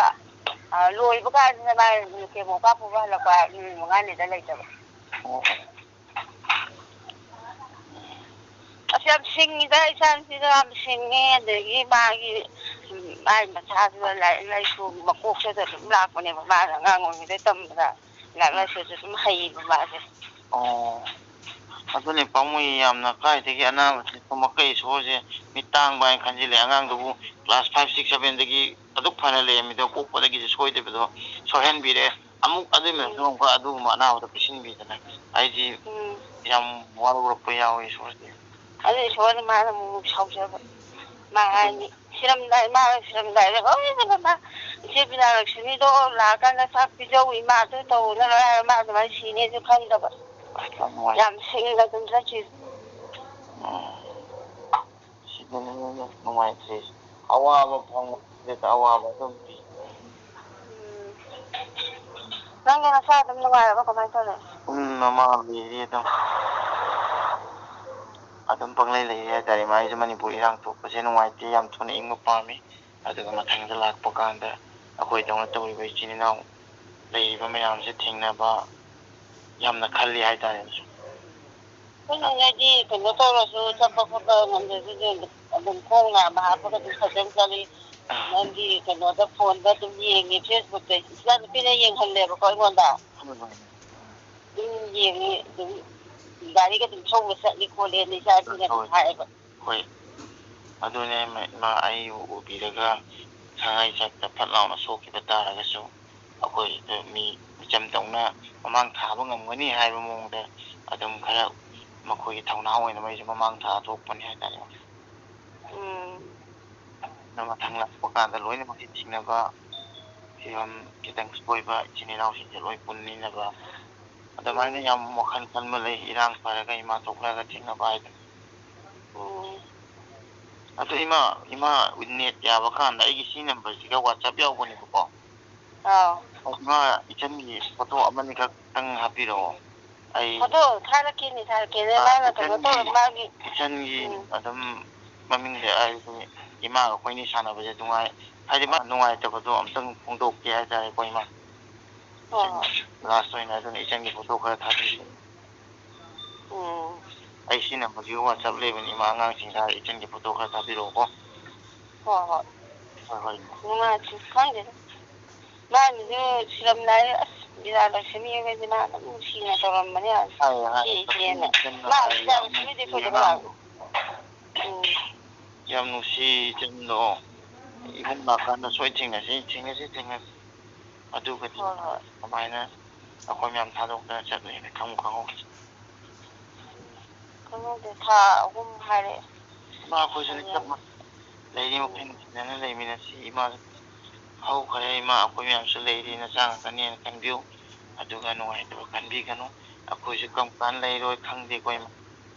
ꯑ, ꯂꯣꯏꯕ ꯀꯥꯟꯁꯤꯗ ꯃꯥ ꯀꯦꯃꯣ ꯀꯥꯞꯄꯨꯕ ꯍꯜꯂꯛꯄ ꯅꯨꯃꯤꯠ ꯃꯉꯥꯅꯤꯗ ꯂꯩꯇꯕ꯫ ꯑꯣ, ꯑꯣ꯫ ꯑꯁ, ꯌꯥꯝ ꯁꯤꯡꯉꯤꯗ, ꯏꯆꯥꯅꯨꯄꯤꯗꯣ ꯌꯥꯝ ꯁꯤꯡꯉꯦ꯫ ꯑꯗꯒꯤ ꯃꯥꯒꯤ, ꯎꯝ, ꯃꯥꯒꯤ ꯃꯁꯥꯗꯨꯗ ꯂꯥꯏꯔꯤꯛ ꯂꯥꯏꯁꯨ ꯃꯀꯣꯛꯇꯨꯗ ꯑꯗꯨꯝ ꯂꯥꯛꯄꯅꯦꯕ꯫ ꯃꯥꯅ ꯑꯉꯥꯡ ꯑꯣꯏꯔꯤꯉꯩꯗꯩ ꯇꯝꯕꯗ ꯂꯥꯏꯔꯤꯛ ꯂꯥꯏꯁꯨꯁꯨ ꯑꯗꯨꯝ ꯍꯩꯌꯦꯕ ꯃꯥꯁꯦ꯫ ꯑꯣ, ꯑꯗꯨꯅꯤ, ꯄꯥꯝꯃꯨꯏ ꯌꯥꯝꯅ꯫ ꯀꯥꯏꯗꯒꯤ ꯑꯅꯥꯕꯁꯤ ꯊꯨꯝꯃꯛꯀ ꯏꯁꯣꯔꯁꯦ꯫ ꯃꯤꯠ ꯇꯥꯡꯕ ꯍꯥꯏꯅ ꯈꯟꯖꯤꯜꯂꯦ꯫ ꯑꯉꯥꯡꯗꯨꯕꯨ class five, six, sevenꯗꯒꯤ ꯑꯗꯨꯛ ꯐꯅ ꯂꯩꯔꯝꯃꯤꯗꯣ, ꯄꯣꯛꯄꯗꯒꯤꯁꯨ ꯁꯣꯏꯗꯕꯗꯣ ꯁꯣꯏꯍꯟꯕꯤꯔꯦ꯫ ꯑꯃꯨꯛ ꯑꯗꯨꯒꯤ ꯃꯊꯛꯇ ꯑꯃꯨꯛꯀ ꯑꯗꯨꯒꯨꯝꯕ ꯑꯅꯥꯕꯗꯣ ꯄꯤꯁꯤꯟꯕꯤꯗꯅ ꯑꯩꯗꯤ ꯎꯝ꯫ ꯌꯥꯝ ꯋꯥꯔꯧꯔꯛꯄ ꯌꯥꯎꯋꯤ ꯏꯁꯣꯔꯁꯦ꯫ ꯑꯗꯨ ꯏꯁꯣꯔꯅ ꯃꯥꯅ ꯑꯃꯨꯛ ꯁꯥꯎꯖꯕ꯫ ꯃꯥ ꯑꯗꯨꯅꯤ꯫ ꯍꯥꯏꯅꯤ, ꯁꯤꯔꯝꯗꯥꯏ, ꯃꯥ ꯁꯤꯔꯝꯗꯥꯏꯗ ꯂꯣꯏꯅꯃꯛ ꯃꯥ, "ꯏꯆꯦ ꯕꯤꯖꯌꯂꯛꯁꯃꯤꯗꯣ ꯂꯥꯛꯑꯀꯥꯟꯗ ꯆꯥꯛ ꯄꯤꯖꯧ ꯏꯃꯥ, ꯑꯗꯨ ꯇꯧꯅ ꯂꯣꯏ" ꯍꯥꯏꯔꯒ ꯃꯥ ꯑꯗꯨꯃꯥꯏꯅ ꯁꯤꯅꯦꯁꯨ ꯈꯪꯗꯕ꯫ ꯌꯥꯝ ꯅꯨꯡꯉꯥꯏ꯫ ꯌꯥꯝ ꯁꯤꯡꯅ ꯑꯗꯨꯝ ꯆꯠꯈꯤ꯫ ꯁꯤꯗꯅꯤꯅꯦ ꯅꯨꯡꯉꯥꯏꯇ꯭ꯔꯤꯁꯦ꯫ ꯑꯋꯥꯕ ꯐꯪꯕꯗ ꯑꯋꯥꯕ ꯑꯗꯨꯝ ꯄꯤ꯫ ꯎꯝ꯫ ꯅꯪꯗꯤ ꯅꯁꯥ ꯑꯗꯨꯝ ꯅꯨꯡꯉꯥꯏꯔꯕ ꯀꯃꯥꯏꯅ ꯇꯧꯔꯦ? ꯎꯝ, ꯃꯃꯥ ꯂꯩꯔꯤ ꯑꯗꯨꯝ꯫ ꯑꯗꯨꯝ ꯄꯪꯂꯩ ꯂꯩꯔꯤ ꯍꯥꯏꯇꯥꯔꯦ꯫ ꯏꯃꯥ, ꯑꯩꯁꯨ ꯃꯅꯤꯄꯨꯔ ꯏꯔꯥꯡ ꯊꯣꯛꯄꯁꯦ ꯅꯨꯡꯉꯥꯏꯇꯦ, ꯌꯥꯝ ꯊꯨꯅ ꯏꯪꯕ ꯄꯥꯝꯃꯤ꯫ ꯑꯗꯨꯒ ꯃꯊꯪꯗ ꯂꯥꯛꯄ ꯀꯥꯟꯗ ꯑꯩꯈꯣꯏꯗꯧꯅ ꯇꯧꯔꯤꯕ ꯏꯆꯤꯟ ꯏꯅꯥꯎ ꯂꯩꯔꯤꯕ ꯃꯌꯥꯝꯁꯦ ꯊꯦꯡꯅꯕ ꯌꯥꯝꯅ ꯈꯜꯂꯤ ꯍꯥꯏꯇꯥꯔꯦ꯫ ꯑꯩꯈꯣꯏꯅ ꯍꯥꯏꯗꯤ ꯀꯩꯅꯣ ꯇꯧꯔꯁꯨ, ꯆꯠꯄ ꯈꯣꯠꯄ ꯉꯝꯗ꯭ꯔꯁꯨ, ꯑꯗꯨꯝ ꯈꯣꯡꯅ ꯍꯥꯞꯄꯒ ꯑꯗꯨꯝ ꯐꯖꯅ ꯆꯠꯂꯤ꯫ ꯅꯪꯒꯤ ꯀꯩꯅꯣꯗ, ꯐꯣꯟꯗ ꯑꯗꯨꯝ ꯌꯦꯡꯉꯦ, ꯐꯦꯁꯕꯨꯛꯇ꯫ ꯏꯆꯥ ꯅꯨꯄꯤꯅ ꯌꯦꯡꯍꯜꯂꯦꯕꯀꯣ ꯑꯩꯉꯣꯟꯗ꯫ ꯑꯗꯨꯝ ꯌꯦꯡꯉꯤ, ꯑꯗꯨꯝ ꯒꯥꯔꯤꯒ ꯑꯗꯨꯝ ꯊꯧꯕ ꯆꯠꯂꯤ ꯈꯣꯠꯂꯦꯅ ꯏꯆꯥ ꯅꯨꯄꯤꯅ ꯑꯗꯨꯝ ꯍꯣꯏ꯫ ꯍꯥꯏꯌꯦꯕ꯫ ꯍꯣꯏ꯫ ꯑꯗꯨꯅꯦ ꯃ-, ꯏꯃꯥ, ꯑꯩ ꯎꯕꯤꯔꯒ ꯁꯉꯥꯏ ꯆꯠꯇ ꯐꯠ ꯂꯥꯎꯅ ꯁꯣꯛꯈꯤꯕ ꯇꯥꯔꯒꯁꯨ, ꯑꯩꯈꯣꯏꯗ ꯃꯤ ꯃꯤꯆꯝꯗꯧꯅ ꯃꯃꯥꯡ ꯊꯥꯕ ꯉꯝꯒꯅꯤ ꯍꯥꯏꯕ ꯃꯑꯣꯡꯗ ꯑꯗꯨꯝ ꯈꯔ ꯃꯈꯣꯏꯒꯤ ꯊꯧꯅꯥ ꯑꯣꯏꯅꯕ ꯑꯩꯁꯨ ꯃꯃꯥꯡ ꯊꯥ ꯊꯣꯛꯄꯅꯤ ꯍꯥꯏꯇꯥꯔꯦ꯫ ꯎꯝ꯫ ꯑꯗꯣ ꯃꯊꯪ ꯂꯥꯛꯄ ꯀꯥꯟꯗ ꯂꯣꯏꯅꯃꯛꯀꯤ ꯊꯤꯡꯅꯕ ꯐꯤꯕꯝ ꯈꯤꯇꯪ ꯁꯣꯏꯕ ꯏꯆꯤꯟ ꯏꯅꯥꯎꯁꯤꯡꯁꯦ ꯂꯣꯏ ꯄꯨꯟꯃꯤꯟꯅꯕ, ꯑꯗꯨꯃꯥꯏꯅ ꯎꯝ꯫ ꯌꯥꯝ ꯋꯥꯈꯜ ꯈꯟꯕ ꯂꯩ, ꯏꯔꯥꯡ ꯐꯔꯒ ꯏꯃꯥ ꯊꯣꯛꯂꯛꯑꯒ ꯊꯦꯡꯅꯕ ꯍꯥꯏꯗꯣ꯫ ꯎꯝ꯫ ꯑꯗꯣ ꯏꯃꯥ, ꯏꯃꯥ ꯅꯦꯠ ꯌꯥꯕ ꯀꯥꯟꯗ ꯑꯩꯒꯤ ꯁꯤ ꯅꯝꯕꯔꯁꯤꯒ WhatsApp ꯌꯥꯎꯕꯅꯦꯕꯀꯣ꯫ ꯑꯥꯎ꯫ ꯏꯃꯥ, ꯏꯆꯟꯒꯤ ꯐꯣꯇꯣ ꯑꯃꯅꯤꯈꯛꯇꯪ ꯍꯥꯞꯄꯤꯔꯛꯑꯣ꯫ ꯑꯩ ꯐꯣꯇꯣ ꯊꯥꯔꯛꯀꯦꯅꯦ, ꯊꯥꯔꯛꯀꯦꯅꯦ꯫ ꯑꯥ, ꯅꯪꯅ ꯀꯩꯅꯣ ꯏꯆꯟꯒꯤ, ꯇꯧꯔ ꯃꯥꯒꯤ ꯏꯆꯟꯒꯤ ꯎꯝ꯫ ꯑꯗꯨꯝ ꯃꯃꯤꯡꯁꯦ ꯍꯥꯏꯗꯤ ꯏꯃꯥꯒ ꯑꯩꯈꯣꯏꯅꯤ ꯁꯥꯟꯅꯕꯁꯦ ꯅꯨꯡꯉꯥꯏ-, ꯍꯥꯏꯗꯤ ꯃꯥ ꯅꯨꯡꯉꯥꯏꯇꯕꯗꯣ ꯑꯝꯇꯪ ꯐꯣꯡꯗꯣꯛꯀꯦ ꯍꯥꯏꯇꯥꯔꯦꯀꯣ ꯏꯃꯥ꯫ ꯍꯣꯏ, ꯍꯣꯏ꯫ ꯂꯥꯁ ꯑꯣꯏꯅ ꯑꯗꯨꯅ ꯏꯆꯟꯒꯤ ꯐꯣꯇꯣ ꯈꯔ ꯊꯥꯕꯤꯔꯛꯑꯣ꯫ ꯎꯝ꯫ ꯑꯩ ꯁꯤ ꯅꯝꯕꯔꯁꯤꯒ WhatsApp ꯂꯩꯕꯅꯤ ꯏꯃꯥ, ꯑꯉꯥꯡꯁꯤꯡꯗ ꯏꯆꯟꯒꯤ ꯐꯣꯇꯣ ꯈꯔ ꯊꯥꯕꯤꯔꯛꯑꯣꯀꯣ꯫ ꯍꯣꯏ, ꯍꯣꯏ꯫ ꯍꯣꯏ, ꯍꯣꯏ꯫ ꯅꯨꯡꯉꯥꯏꯇꯦ, ꯈꯪꯗꯦꯗ꯫ ꯃꯥꯅꯁꯨ ꯁꯤꯔꯝꯗꯥꯏꯗ ꯑꯁ ꯕꯤꯔꯥ ꯂꯣꯏꯁꯤꯟ ꯌꯦꯡꯉꯁꯤ ꯃꯥ ꯑꯗꯨꯝ ꯅꯨꯡꯁꯤꯅ ꯇꯧꯔꯝꯕꯅꯦ꯫ ꯍꯥꯏꯌꯦ, ꯍꯥꯏꯌꯦ꯫ ꯏꯆꯦ, ꯏꯆꯦꯅ꯫ ꯏꯆꯟꯅ ꯃꯥ ꯍꯥꯏꯌꯦ, ꯕꯤꯔꯥ ꯌꯥꯝ ꯂꯣꯏꯁꯤꯟꯕꯤꯗꯦ ꯅꯨꯡꯁꯤꯌꯦ ꯑꯩꯈꯣꯏꯗ ꯑꯉꯥꯡꯗꯣ꯫ ꯂꯥꯛꯑꯣ꯫ ꯎꯝ꯫ ꯌꯥꯝ ꯅꯨꯡꯁꯤ ꯏꯆꯟꯗꯣ꯫ ꯏꯕꯨꯡ ꯂꯥꯛꯀꯥꯟꯗ ꯁꯣꯏ ꯊꯦꯡꯅꯁꯤ, ꯊꯦꯡꯅꯁꯤ, ꯊꯦꯡꯅꯁꯤ꯫ ꯑꯗꯨꯒꯗꯤ ꯍꯣꯏ, ꯍꯣꯏ꯫ ꯀꯃꯥꯏꯅ ꯑꯩꯈꯣꯏ ꯃꯌꯥꯝ ꯊꯥꯗꯣꯛꯇꯅ ꯆꯠꯂꯦꯅ ꯈꯪꯕꯨ ꯈꯪꯍꯧꯗꯦ꯫ ꯈꯪꯍꯧꯗꯦ, ꯊꯥ ꯑꯍꯨꯝ ꯍꯥꯏꯔꯛꯑꯦ꯫ ꯏꯃꯥ, ꯑꯩꯈꯣꯏꯁꯨꯅꯤ ꯆꯞ ꯃꯥꯟꯅꯩ꯫ ꯂꯩꯔꯤ ꯃꯈꯩ ꯅꯨꯡꯁꯤꯅꯅ ꯂꯩꯃꯤꯟꯅꯁꯤ꯫ ꯏꯃꯥ, ꯍꯧꯈ꯭ꯔꯦ ꯏꯃꯥ, ꯑꯩꯈꯣꯏ ꯃꯌꯥꯝꯁꯨ ꯂꯩꯔꯤ, ꯅꯆꯥ ꯉꯥꯛꯇꯅꯦꯅ ꯈꯟꯕꯤꯌꯨ꯫ ꯑꯗꯨꯒ ꯅꯨꯡꯉꯥꯏꯇꯕ ꯈꯟꯕꯤꯒꯅꯨ꯫ ꯑꯩꯈꯣꯏꯁꯨ ꯀꯔꯝ ꯀꯥꯟꯗ ꯂꯩꯔꯣꯏ ꯈꯪꯗꯦꯀꯣ ꯏꯃꯥ꯫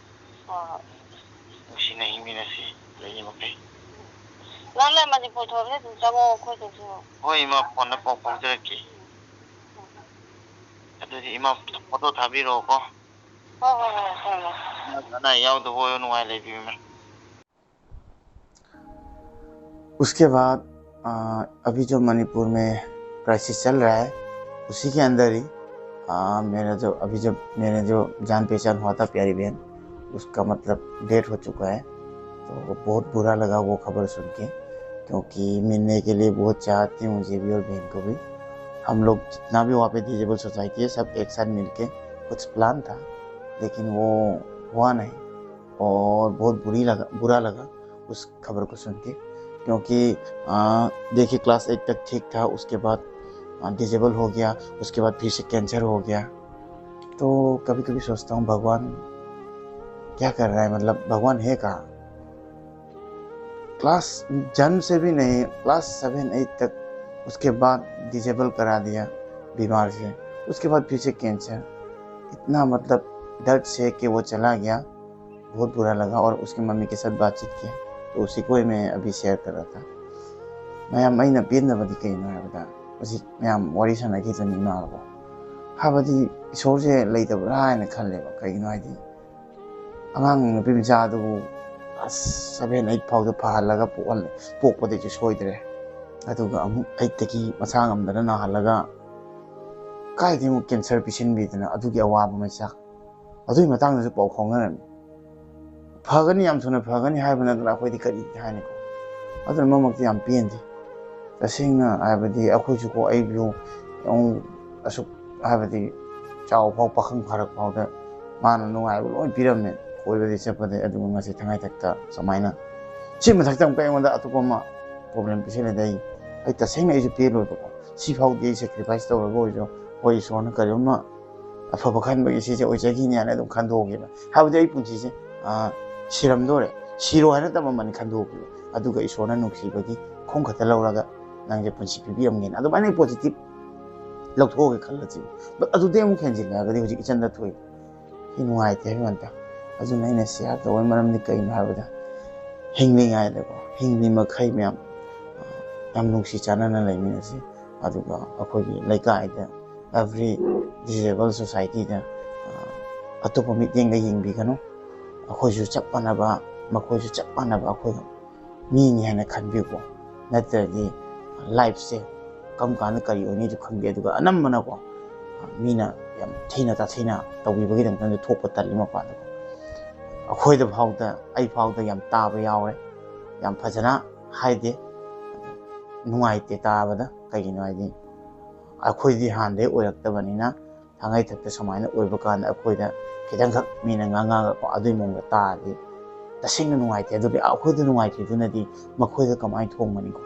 ꯍꯣꯏ, ꯍꯣꯏ꯫ ꯅꯨꯡꯁꯤꯅ ꯍꯤꯡꯃꯤꯟꯅꯁꯤ, ꯂꯩꯔꯤ ꯃꯈꯩ꯫ ꯅꯪ ꯂꯩ ꯃꯅꯤꯄꯨꯔ ꯊꯣꯛꯑꯕꯅꯤꯅ ꯑꯗꯨꯝ ꯆꯪꯉꯣ ꯑꯩꯈꯣꯏꯗꯁꯨ꯫ ꯍꯣꯏ ꯏꯃꯥ, ꯐꯣꯟꯗ ꯄꯥꯎ ꯐꯥꯎꯖꯔꯛꯀꯦ꯫ ꯑꯗꯨꯗꯤ ꯏꯃꯥ, ꯐꯣꯇꯣ ꯊꯥꯕꯤꯔꯛꯑꯣꯀꯣ꯫ ꯍꯣꯏ ꯍꯣꯏ ꯍꯣꯏ ꯍꯣꯏ ꯍꯣꯏ꯫ ꯑꯅꯥ ꯑꯌꯥꯎꯗꯕ ꯑꯣꯏꯌꯣ, ꯅꯨꯡꯉꯥꯏ ꯂꯩꯕꯤꯌꯨ ꯏꯃꯥ꯫ उसके बाद, आ, अभी जो मणिपुर में क्राइसिस चल रहा है, उसी के अंदर ही, आ, मेरा जो, अभी जब मेरे जो जान पहचान हुआ था प्यारी बहन, उसका मतलब डेथ हो चुका है। तो बहुत बुरा लगा वो खबर सुन के, क्योंकि मिलने के लिए बहुत चाहते हैं मुझे भी और बहन को भी। हम लोग जितना भी वहाँ पे डिजेबल सोसाइटी है, सब एक साथ मिलके कुछ प्लान था, लेकिन वो हुआ नहीं और बहुत बुरी लगा, बुरा लगा उस खबर को सुन के, क्योंकि, आ, देखिए, क्लास एट तक ठीक था, उसके बाद, आ, डिजेबल हो गया, उसके बाद फिर से कैंसर हो गया। तो कभी कभी सोचता हूँ, भगवान क्या कर रहा है, मतलब भगवान है कहाँ? क्लास जन्म से भी नहीं, क्लास सेवन एट तक, उसके बाद डिजेबल करा दिया बीमार से, उसके बाद फिर से कैंसर। इतना मतलब दर्द से कि वो चला गया, बहुत बुरा लगा। और उसकी मम्मी के साथ बातचीत किया, तो उसी को ही मैं अभी शेयर कर रहा था। ꯃꯌꯥꯝ, ꯑꯩꯅ ꯄꯦꯟꯗꯕꯗꯤ ꯀꯩꯅꯣ ꯍꯥꯏꯕꯗ, ꯍꯧꯖꯤꯛ ꯃꯌꯥꯝ ꯋꯥꯔꯤ ꯁꯥꯟꯅꯈꯤꯗꯨꯅꯤ ꯏꯃꯥꯒ꯫ ꯍꯥꯏꯕꯗꯤ ꯏꯁꯣꯔꯁꯦ ꯂꯩꯇꯕ꯭ꯔꯥ ꯍꯥꯏꯅ ꯈꯜꯂꯦꯕ꯫ ꯀꯩꯒꯤꯅꯣ ꯍꯥꯏꯗꯤ, ꯑꯉꯥꯡ ꯅꯨꯄꯤ ꯃꯆꯥ ꯑꯗꯨꯕꯨ ꯀ꯭ꯂꯥꯁ ꯁꯚꯦꯟ ꯑꯩꯠ ꯐꯥꯎꯗ ꯐꯍꯜꯂꯒ ꯄꯣꯛꯍꯜꯂꯦ, ꯄꯣꯛꯄꯗꯩꯁꯨ ꯁꯣꯏꯗ꯭ꯔꯦ꯫ ꯑꯗꯨꯒ ꯑꯃꯨꯛ ꯑꯩꯠꯇꯒꯤ ꯃꯁꯥ ꯉꯝꯗꯅ ꯅꯥꯍꯜꯂꯒ ꯀꯥꯏꯗꯩ ꯑꯃꯨꯛ ꯀꯦꯟꯁꯔ ꯄꯤꯁꯤꯟꯕꯤꯗꯅ ꯑꯗꯨꯒꯤ ꯑꯋꯥꯕ ꯃꯩꯆꯥꯛ꯫ ꯑꯗꯨꯒꯤ ꯃꯇꯥꯡꯗꯁꯨ ꯄꯥꯎ ꯐꯥꯎꯅꯔꯝꯃꯤ꯫ ꯐꯒꯅꯤ, ꯌꯥꯝ ꯊꯨꯅ ꯐꯒꯅꯤ ꯍꯥꯏꯕ ꯅꯠꯇꯅ ꯑꯩꯈꯣꯏꯗꯤ ꯀꯔꯤ ꯍꯥꯏꯅꯤꯀꯣ? ꯑꯗꯨꯅ ꯃꯔꯛ ꯃꯔꯛꯇ ꯌꯥꯝ ꯄꯦꯟꯗꯦ꯫ ꯇꯁꯦꯡꯅ ꯍꯥꯏꯕꯗꯤ ꯑꯩꯈꯣꯏꯁꯨꯀꯣ, ꯑꯩꯁꯨ ꯑꯃꯨꯛ ꯑꯁꯨꯛ ꯍꯥꯏꯕꯗꯤ ꯆꯥꯎ ꯐꯥꯎ, ꯄꯥꯈꯪ ꯐꯥꯔꯛ ꯐꯥꯎꯗ ꯃꯥꯅ ꯅꯨꯡꯉꯥꯏꯕ ꯂꯣꯏ ꯄꯤꯔꯝꯃꯦ, ꯀꯣꯏꯕꯗꯤ ꯆꯠꯄꯗꯩ꯫ ꯑꯗꯨꯒ ꯉꯁꯤ ꯊꯉꯥꯏꯊꯛꯇ ꯁꯨꯃꯥꯏꯅ ꯁꯤ ꯃꯊꯛꯇ ꯑꯃꯨꯛꯀ ꯑꯩꯉꯣꯟꯗ ꯑꯇꯣꯞꯄ ꯑꯃ ꯄ꯭ꯔꯣꯕ꯭ꯂꯦꯝ ꯄꯤꯁꯤꯜꯂꯗꯤ ꯑꯩ, ꯑꯩ ꯇꯁꯦꯡꯅ ꯑꯩꯁꯨ ꯄꯦꯜꯂꯣꯏꯕꯀꯣ꯫ ꯁꯤ ꯐꯥꯎꯗꯤ ꯑꯩ ꯁꯦꯀ꯭ꯔꯤꯐꯥꯏꯁ ꯇꯧꯔꯒ ꯑꯣꯏꯔꯁꯨ, ꯍꯣꯏ, ꯏꯁꯣꯔꯅ ꯀꯔꯤꯒꯨꯝꯕ ꯑꯐꯕ ꯈꯟꯕꯒꯤ ꯁꯤꯁꯦ ꯑꯣꯏꯖꯈꯤꯅꯤ ꯍꯥꯏꯅ ꯑꯗꯨꯝ ꯈꯟꯗꯣꯛꯈꯤꯕ꯫ ꯍꯥꯏꯕꯗꯤ ꯑꯩ ꯄꯨꯟꯁꯤꯁꯦ, ꯑ, ꯁꯤꯔꯝꯗꯣꯔꯦ, ꯁꯤꯔꯣ ꯍꯥꯏꯅ ꯇꯝꯃꯝꯕꯅꯤ ꯈꯟꯗꯣꯛꯈꯤꯕ꯫ ꯑꯗꯨꯒ ꯏꯁꯣꯔꯅ ꯅꯨꯡꯁꯤꯕꯒꯤ ꯈꯣꯡ ꯈꯛꯇ ꯂꯧꯔꯒ ꯅꯪꯁꯦ ꯄꯨꯟꯁꯤ ꯄꯤꯕꯤꯔꯝꯒꯦꯅ ꯑꯗꯨꯃꯥꯏꯅ ꯑꯩ ꯄꯣꯖꯤꯇꯤꯚ ꯂꯧꯊꯣꯛꯑꯒꯦ ꯈꯜꯂꯁꯤ꯫ But ꯑꯗꯨꯗꯩ ꯑꯃꯨꯛ ꯍꯦꯟꯖꯤꯜꯂꯛꯑꯒꯗꯤ ꯍꯧꯖꯤꯛ ꯏꯆꯟꯗ ꯊꯣꯛꯏ꯫ ꯁꯤ ꯅꯨꯡꯉꯥꯏꯇꯦ ꯍꯥꯏꯕ ꯋꯥꯅꯤꯗ꯫ ꯑꯗꯨꯅ ꯑꯩꯅ ꯁꯤꯌꯥꯔ ꯇꯧꯕꯒꯤ ꯃꯔꯝꯗꯤ ꯀꯩꯅꯣ ꯍꯥꯏꯕꯗ, ꯍꯤꯡꯂꯤꯉꯩꯗꯀꯣ, ꯍꯤꯡꯂꯤ ꯃꯈꯩ ꯃꯌꯥꯝ, ꯑ, ꯌꯥꯝ ꯅꯨꯡꯁꯤ ꯆꯥꯟꯅꯅ ꯂꯩꯃꯤꯟꯅꯁꯤ꯫ ꯑꯗꯨꯒ ꯑꯩꯈꯣꯏꯒꯤ ꯂꯩꯀꯥꯏꯗ, every disabled societyꯗ, ꯑ, ꯑꯇꯣꯞꯄ ꯃꯤꯠꯌꯦꯡꯗ ꯌꯦꯡꯕꯤꯒꯅꯨ꯫ ꯑꯩꯈꯣꯏꯁꯨ ꯆꯞ ꯃꯥꯟꯅꯕ, ꯃꯈꯣꯏꯁꯨ ꯆꯞ ꯃꯥꯟꯅꯕ ꯑꯩꯈꯣꯏ ꯃꯤꯅꯤ ꯍꯥꯏꯅ ꯈꯟꯕꯤꯌꯨꯀꯣ꯫ ꯅꯠꯇ꯭ꯔꯗꯤ ꯂꯥꯏꯐꯁꯦ ꯀꯔꯝ ꯀꯥꯟꯗ ꯀꯔꯤ ꯑꯣꯏꯅꯤꯁꯨ ꯈꯪꯗꯦ꯫ ꯑꯗꯨꯒ ꯑꯅꯝꯕꯅꯀꯣ, ꯃꯤꯅ ꯌꯥꯝ ꯊꯤꯅ ꯇꯥꯊꯤꯅ ꯇꯧꯕꯤꯕꯒꯤꯗꯃꯛꯇ ꯊꯣꯛꯄ ꯇꯜꯂꯤ ꯃꯄꯥꯟꯗꯀꯣ꯫ ꯑꯩꯈꯣꯏꯗ ꯐꯥꯎꯗ, ꯑꯩ ꯐꯥꯎꯗ ꯌꯥꯝ ꯇꯥꯕ ꯌꯥꯎꯔꯦ꯫ ꯌꯥꯝ ꯐꯖꯅ ꯍꯥꯏꯗꯦ, ꯅꯨꯡꯉꯥꯏꯇꯦ ꯇꯥꯕꯗ꯫ ꯀꯩꯒꯤꯅꯣ ꯍꯥꯏꯗꯤ, ꯑꯩꯈꯣꯏꯗꯤ ꯍꯥꯟꯅꯗꯒꯤ ꯑꯣꯏꯔꯛꯇꯕꯅꯤꯅ, ꯊꯥꯡꯉꯩꯊꯛꯇ ꯁꯨꯃꯥꯏꯅ ꯑꯣꯏꯕ ꯀꯥꯟꯗ ꯑꯩꯈꯣꯏꯗ ꯈꯤꯇꯪꯈꯛ ꯃꯤꯅ ꯉꯥꯡꯉꯒꯀꯣ, ꯑꯗꯨꯒꯤ ꯃꯑꯣꯡꯗ ꯇꯥꯔꯗꯤ ꯇꯁꯦꯡꯅ ꯅꯨꯡꯉꯥꯏꯇꯦ꯫ ꯑꯗꯨꯗꯤ ꯑꯩꯈꯣꯏꯗ ꯅꯨꯡꯉꯥꯏꯇ꯭ꯔꯤꯗꯨꯅꯗꯤ ꯃꯈꯣꯏꯗ ꯀꯃꯥꯏꯅ ꯊꯣꯡꯒꯅꯤꯀꯣ?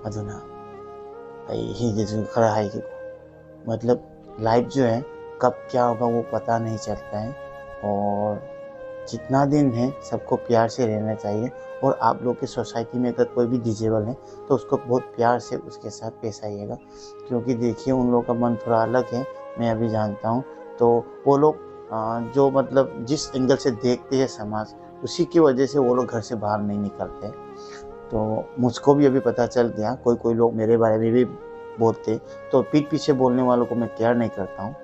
ꯑꯗꯨꯅ ꯑꯩ ꯍꯤꯟꯗꯤꯗꯁꯨ ꯈꯔ ꯍꯥꯏꯒꯦꯀꯣ꯫ मतलब, लाइफ जो है, कब क्या होगा, वो पता नहीं चलता है। और जितना दिन है, सबको प्यार से रहना चाहिए। और आप लोग की सोसाइटी में अगर कोई भी डिजेबल है, तो उसको बहुत प्यार से उसके साथ पेश आइएगा, क्योंकि देखिए, उन लोगों का मन थोड़ा अलग है, मैं अभी जानता हूँ। तो वो लोग, अ, जो, मतलब, जिस एंगल से देखते हैं समाज, उसी की वजह से वो लोग घर से बाहर नहीं निकलते। तो मुझको भी अभी पता चल गया, कोई कोई लोग मेरे बारे में भी बोलते, तो पीठ पीछे बोलने वालों को मैं केयर नहीं करता हूँ।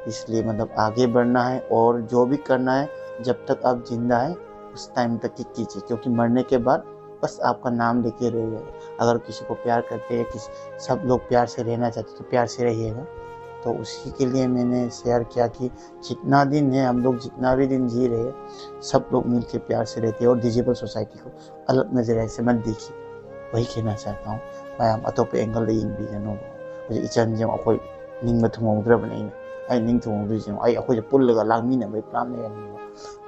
इसलिए, मतलब, आगे बढ़ना है और जो भी करना है, जब तक आप जिंदा है, उस टाइम तक ही कीजिए, क्योंकि मरने के बाद बस आपका नाम लेके रह जाएगा। अगर किसी को प्यार करते हैं, किसी, सब लोग प्यार से रहना चाहते, तो प्यार से रहिएगा। तो उसी के लिए मैंने शेयर किया कि जितना दिन है, हम लोग जितना भी दिन जी रहे हैं, सब लोग मिलके प्यार से रहते हैं और डिजेबल सोसाइटी को अलग नज़रिए से मत देखिए, वही कहना चाहता हूँ। ꯃꯌꯥꯝ ꯑꯇꯣꯞꯄ ꯑꯦꯡꯒꯜꯗ ꯌꯦꯡꯕꯤꯒꯅꯨ꯫ ꯍꯧꯖꯤꯛ ꯏꯆꯟꯁꯦ ꯑꯩꯈꯣꯏ ꯅꯤꯡꯕ ꯊꯨꯡꯍꯧꯗ꯭ꯔꯕꯅꯦ꯫ ꯑꯩꯅ, ꯑꯩ ꯅꯤꯡ ꯊꯨꯡꯍꯧꯗ꯭ꯔꯤꯁꯦ, ꯑꯩ, ꯑꯩꯈꯣꯏꯁꯦ ꯄꯨꯜꯂꯒ ꯂꯥꯡꯃꯤꯟꯅꯕꯒꯤ ꯄ꯭ꯂꯥꯟ ꯂꯩꯔꯝꯃꯦꯕ꯫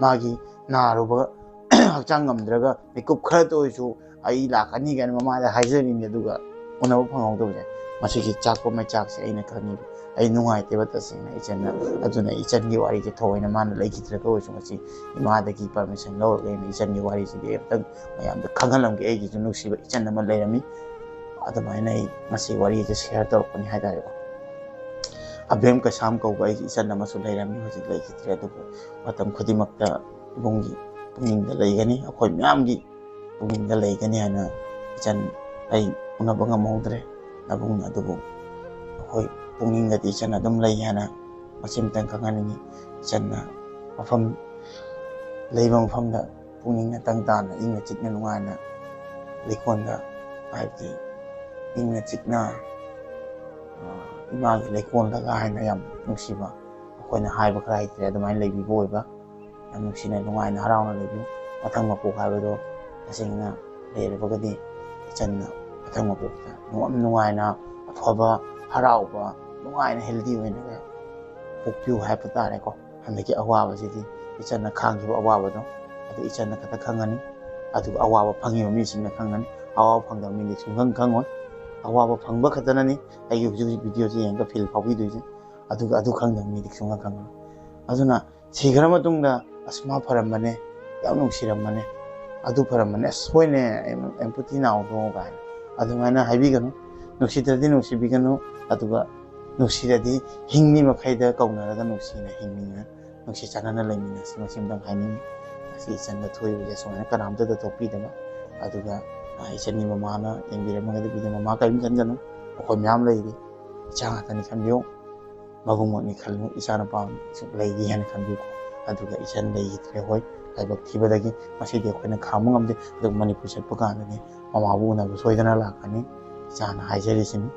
ꯃꯥꯒꯤ ꯅꯥꯔꯨꯕ, ꯍꯛꯆꯥꯡ ꯉꯝꯗ꯭ꯔꯒ ꯃꯤꯀꯨꯞ ꯈꯔꯇ ꯑꯣꯏꯔꯁꯨ ꯑꯩ ꯂꯥꯛꯀꯅꯤ ꯀꯥꯏꯅ ꯃꯃꯥꯗ ꯍꯥꯏꯖꯔꯤꯅꯤ, ꯑꯗꯨꯒ ꯎꯅꯕ ꯐꯪꯍꯧꯗꯕꯁꯦ, ꯃꯁꯤꯒꯤ ꯆꯥꯛꯄ ꯃꯩꯆꯥꯛꯁꯦ ꯑꯩꯅ ꯈꯪꯉꯤꯕ꯫ ꯑꯩ ꯅꯨꯡꯉꯥꯏꯇꯦꯕ ꯇꯁꯦꯡꯅ ꯏꯆꯟꯅ꯫ ꯑꯗꯨꯅ ꯏꯆꯟꯒꯤ ꯋꯥꯔꯤꯁꯦ ꯊꯑꯣꯏꯅ ꯃꯥꯅ ꯂꯩꯈꯤꯗ꯭ꯔꯒ ꯑꯣꯏꯔꯁꯨ ꯉꯁꯤ ꯏꯃꯥꯗꯒꯤ ꯄꯔꯃꯤꯁꯟ ꯂꯧꯔꯒ ꯑꯩꯅ ꯏꯆꯟꯒꯤ ꯋꯥꯔꯤꯁꯤꯗꯤ ꯑꯝꯇꯪ ꯃꯌꯥꯝꯗ ꯈꯪꯍꯜꯂꯝꯒꯦ, ꯑꯩꯒꯤꯁꯨ ꯅꯨꯡꯁꯤꯕ ꯏꯆꯟ ꯑꯃ ꯂꯩꯔꯝꯃꯤ꯫ ꯑꯗꯨꯃꯥꯏꯅ ꯑꯩ ꯉꯁꯤ ꯋꯥꯔꯤꯁꯦ ꯁꯤꯌꯔ ꯇꯧꯔꯛꯄꯅꯤ ꯍꯥꯏꯇꯥꯔꯦꯀꯣ꯫ ꯑꯕꯦꯝ ꯀꯩꯁꯥꯝ ꯀꯧꯕ ꯑꯩꯒꯤ ꯏꯆꯟ ꯑꯃꯁꯨ ꯂꯩꯔꯝꯃꯤ, ꯍꯧꯖꯤꯛ ꯂꯩꯈꯤꯗ꯭ꯔꯦ꯫ ꯑꯗꯨꯕꯨ ꯃꯇꯝ ꯈꯨꯗꯤꯡꯃꯛꯇ ꯏꯕꯨꯡꯒꯤ ꯄꯨꯛꯅꯤꯡꯗ ꯂꯩꯒꯅꯤ, ꯑꯩꯈꯣꯏ ꯃꯌꯥꯝꯒꯤ ꯄꯨꯛꯅꯤꯡꯗ ꯂꯩꯒꯅꯤ ꯍꯥꯏꯅ ꯏꯆꯟ ꯑꯩ ꯎꯅꯕ ꯉꯝꯍꯧꯗ꯭ꯔꯦ꯫ ꯅꯕꯨꯡ ꯑꯗꯨꯕꯨ ꯑꯩꯈꯣꯏ ꯄꯨꯛꯅꯤꯡꯗꯗꯤ ꯏꯆꯟ ꯑꯗꯨꯝ ꯂꯩ ꯍꯥꯏꯅ ꯃꯁꯤꯃꯇꯪ ꯈꯪꯍꯟꯅꯤꯡꯉꯤ꯫ ꯏꯆꯟꯅ ꯃꯐꯝ ꯂꯩꯕ ꯃꯐꯝꯗ ꯄꯨꯛꯅꯤꯡ ꯑꯇꯪ ꯇꯥꯅ ꯏꯪꯅ ꯆꯤꯛꯅ ꯅꯨꯡꯉꯥꯏꯅ ꯂꯩꯀꯣꯜꯗ, ꯍꯥꯏꯕꯗꯤ ꯏꯪꯅ ꯆꯤꯛꯅ, ꯑ, ꯏꯃꯥꯒꯤ ꯂꯩꯀꯣꯜꯗꯒ ꯍꯥꯏꯅ ꯌꯥꯝ ꯅꯨꯡꯁꯤꯕ, ꯑꯩꯈꯣꯏꯅ ꯍꯥꯏꯕ ꯈꯔ ꯍꯩꯇ꯭ꯔꯦ, ꯑꯗꯨꯃꯥꯏꯅ ꯂꯩꯕꯤꯕ ꯑꯣꯏꯕ꯫ ꯌꯥꯝ ꯅꯨꯡꯁꯤꯅ ꯅꯨꯡꯉꯥꯏꯅ ꯍꯔꯥꯎꯅ ꯂꯩꯕꯤꯌꯨ꯫ ꯃꯊꯪ ꯃꯄꯣꯛ ꯍꯥꯏꯕꯗꯣ ꯇꯁꯦꯡꯅ ꯂꯩꯔꯕꯒꯗꯤ ꯏꯆꯟꯅ ꯃꯊꯪ ꯃꯄꯣꯛꯇ ꯌꯥꯝ ꯅꯨꯡꯉꯥꯏꯅ, ꯑꯐꯕ, ꯍꯔꯥꯎꯕ, ꯅꯨꯡꯉꯥꯏꯅ healthy ꯑꯣꯏꯅꯒ ꯄꯣꯛꯄꯤꯌꯨ ꯍꯥꯏꯕ ꯇꯥꯔꯦꯀꯣ꯫ ꯍꯟꯗꯛꯀꯤ ꯑꯋꯥꯕꯁꯤꯗꯤ ꯏꯆꯟꯅ ꯈꯥꯡꯈꯤꯕ ꯑꯋꯥꯕꯗꯣ ꯑꯗꯨ ꯏꯆꯟꯅ ꯈꯛꯇ ꯈꯪꯒꯅꯤ꯫ ꯑꯗꯨꯒ ꯑꯋꯥꯕ ꯐꯪꯉꯤꯕ ꯃꯤꯁꯤꯡꯅ ꯈꯪꯒꯅꯤ꯫ ꯑꯋꯥꯕ ꯐꯪꯗꯕ ꯃꯤꯗꯤ ꯁꯨꯡꯈꯪ ꯈꯪꯉꯣꯏ꯫ ꯑꯋꯥꯕ ꯐꯪꯕ ꯈꯛꯇꯅꯅꯤ ꯑꯩꯒꯤ ꯍꯧꯖꯤꯛ ꯍꯧꯖꯤꯛ videoꯁꯤ ꯌꯦꯡꯉꯒ feel ꯐꯥꯎꯕꯤꯗꯣꯏꯁꯦ꯫ ꯑꯗꯨꯒ ꯑꯗꯨ ꯈꯪꯗꯕ ꯃꯤꯗꯤ ꯁꯨꯡꯈꯪ ꯈꯪꯉꯣꯏ꯫ ꯑꯗꯨꯅ ꯁꯤꯈ꯭ꯔ ꯃꯇꯨꯡꯗ, "ꯑꯁ, ꯃꯥ ꯐꯔꯝꯕꯅꯦ, ꯌꯥꯝ ꯅꯨꯡꯁꯤꯔꯝꯕꯅꯦ, ꯑꯗꯨ ꯐꯔꯝꯕꯅꯦ, ꯑꯁ, ꯍꯣꯏꯅꯦ, ꯑꯦꯝ-, empathy ꯅꯥꯎꯗꯣ" ꯀꯥꯏꯅ ꯑꯗꯨꯃꯥꯏꯅ ꯍꯥꯏꯕꯤꯒꯅꯨ꯫ ꯅꯨꯡꯁꯤꯗ꯭ꯔꯗꯤ ꯅꯨꯡꯁꯤꯕꯤꯒꯅꯨ, ꯑꯗꯨꯒ ꯅꯨꯡꯁꯤꯔꯗꯤ ꯍꯤꯡꯂꯤ ꯃꯈꯩꯗ ꯀꯧꯅꯔꯒ ꯅꯨꯡꯁꯤꯅ ꯍꯤꯡꯃꯤꯟꯅ, ꯅꯨꯡꯁꯤ ꯆꯥꯟꯅꯅ ꯂꯩꯃꯤꯟꯅꯁꯤ꯫ ꯃꯁꯤꯃꯇꯪ ꯍꯥꯏꯅꯤꯡꯉꯤ꯫ ꯉꯁꯤ ꯏꯆꯟꯗ ꯊꯣꯛꯏꯕꯁꯦ ꯁꯨꯃꯥꯏꯅ ꯀꯅꯥꯝꯇꯗ ꯊꯣꯛꯄꯤꯗꯕ, ꯑꯗꯨꯒ, ꯑ, ꯏꯆꯟꯒꯤ ꯃꯃꯥꯅ ꯌꯦꯡꯕꯤꯔꯝꯃꯒꯗꯤ video, "ꯃꯃꯥ ꯀꯔꯤꯝ ꯈꯟꯒꯅꯨ, ꯑꯩꯈꯣꯏ ꯃꯌꯥꯝ ꯂꯩꯔꯤ, ꯏꯆꯥ ꯉꯥꯛꯇꯅꯤ ꯈꯟꯕꯤꯌꯨ, ꯃꯕꯨꯡꯃꯛꯅꯤ ꯈꯜꯂꯨ, ꯏꯆꯥꯅꯨꯄꯥ ꯂꯩꯔꯤ ꯍꯥꯏꯅ ꯈꯟꯕꯤꯌꯨ"꯫ ꯑꯗꯨꯒ ꯏꯆꯟ ꯂꯩꯈꯤꯗ꯭ꯔꯦ, ꯍꯣꯏ, ꯂꯥꯏꯕꯛ ꯊꯤꯕꯗꯒꯤ ꯃꯁꯤꯗꯤ ꯑꯩꯈꯣꯏꯅ ꯈꯥꯝꯕ ꯉꯝꯗꯦ꯫ ꯑꯗꯨꯒ ꯃꯅꯤꯄꯨꯔ ꯆꯠꯄ ꯀꯥꯟꯗꯗꯤ ꯃꯃꯥꯕꯨ ꯎꯅꯕ ꯁꯣꯏꯗꯅ ꯂꯥꯛꯀꯅꯤ꯫ ꯏꯆꯥꯅ ꯍꯥꯏꯖꯔꯤꯁꯤꯅꯤ,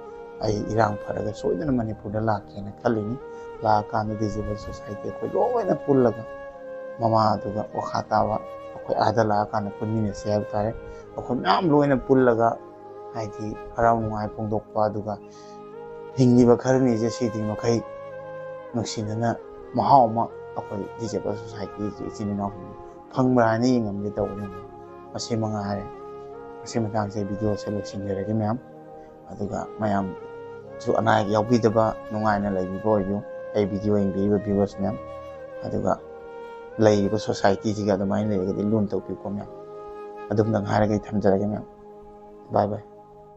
ꯑꯩ ꯏꯔꯥꯡ ꯐꯔꯒ ꯁꯣꯏꯗꯅ ꯃꯅꯤꯄꯨꯔꯗ ꯂꯥꯛꯀꯦꯅ ꯈꯜꯂꯤꯅꯤ꯫ ꯂꯥꯛꯑꯀꯥꯟꯗ Disabled Society ꯑꯩꯈꯣꯏ ꯂꯣꯏꯅ ꯄꯨꯜꯂꯒ ꯃꯃꯥ ꯑꯗꯨꯒ ꯃꯈꯥ ꯇꯥꯕ ꯑꯩꯈꯣꯏ ꯑꯥꯗ ꯂꯥꯛꯑꯀꯥꯟꯗ ꯄꯨꯟꯃꯤꯟꯅꯁꯤ ꯍꯥꯏꯕ ꯇꯥꯔꯦ꯫ ꯑꯩꯈꯣꯏ ꯃꯌꯥꯝ ꯂꯣꯏꯅ ꯄꯨꯜꯂꯒ, ꯍꯥꯏꯗꯤ, ꯍꯔꯥꯎ ꯅꯨꯡꯉꯥꯏ ꯐꯣꯡꯗꯣꯛꯄ, ꯑꯗꯨꯒ ꯍꯤꯡꯂꯤꯕ ꯈꯔꯅꯤꯁꯦ ꯁꯤꯗ꯭ꯔꯤ ꯃꯈꯩ ꯅꯨꯡꯁꯤꯅꯅ ꯃꯍꯥꯎ ꯑꯃ ꯑꯩꯈꯣꯏ Disabled Societyꯒꯤ ꯏꯆꯤꯟ ꯏꯅꯥꯎꯁꯤꯡ ꯐꯪꯕ꯭ꯔꯥ ꯍꯥꯏꯅ ꯌꯦꯡꯉꯝꯒꯦ ꯇꯧꯕꯅꯤ꯫ ꯃꯁꯤ ꯃꯉꯥꯏꯔꯦ꯫ ꯃꯁꯤ ꯃꯇꯥꯡꯁꯦ videoꯁꯦ ꯂꯣꯏꯁꯤꯟꯖꯔꯒꯦ ꯃꯌꯥꯝ꯫ ꯑꯗꯨꯒ ꯃꯌꯥꯝꯁꯨ ꯑꯅꯥ ꯑꯌꯦꯛ ꯌꯥꯎꯕꯤꯗꯕ ꯅꯨꯡꯉꯥꯏꯅ ꯂꯩꯕꯤꯕ ꯑꯣꯏꯕꯤꯌꯨ꯫ ꯑꯩ video ꯌꯦꯡꯕꯤꯔꯤꯕ viewers ꯃꯌꯥꯝ, ꯑꯗꯨꯒ ꯂꯩꯔꯤꯕ societyꯁꯤꯒ ꯑꯗꯨꯃꯥꯏꯅ ꯂꯩꯔꯒꯗꯤ ꯂꯨꯅ ꯇꯧꯕꯤꯌꯨꯀꯣ ꯃꯌꯥꯝ꯫ ꯑꯗꯨꯝꯗꯪ ꯍꯥꯏꯔꯒ ꯑꯩ ꯊꯝꯖꯔꯒꯦ ꯃꯌꯥꯝ꯫ Bye bye꯫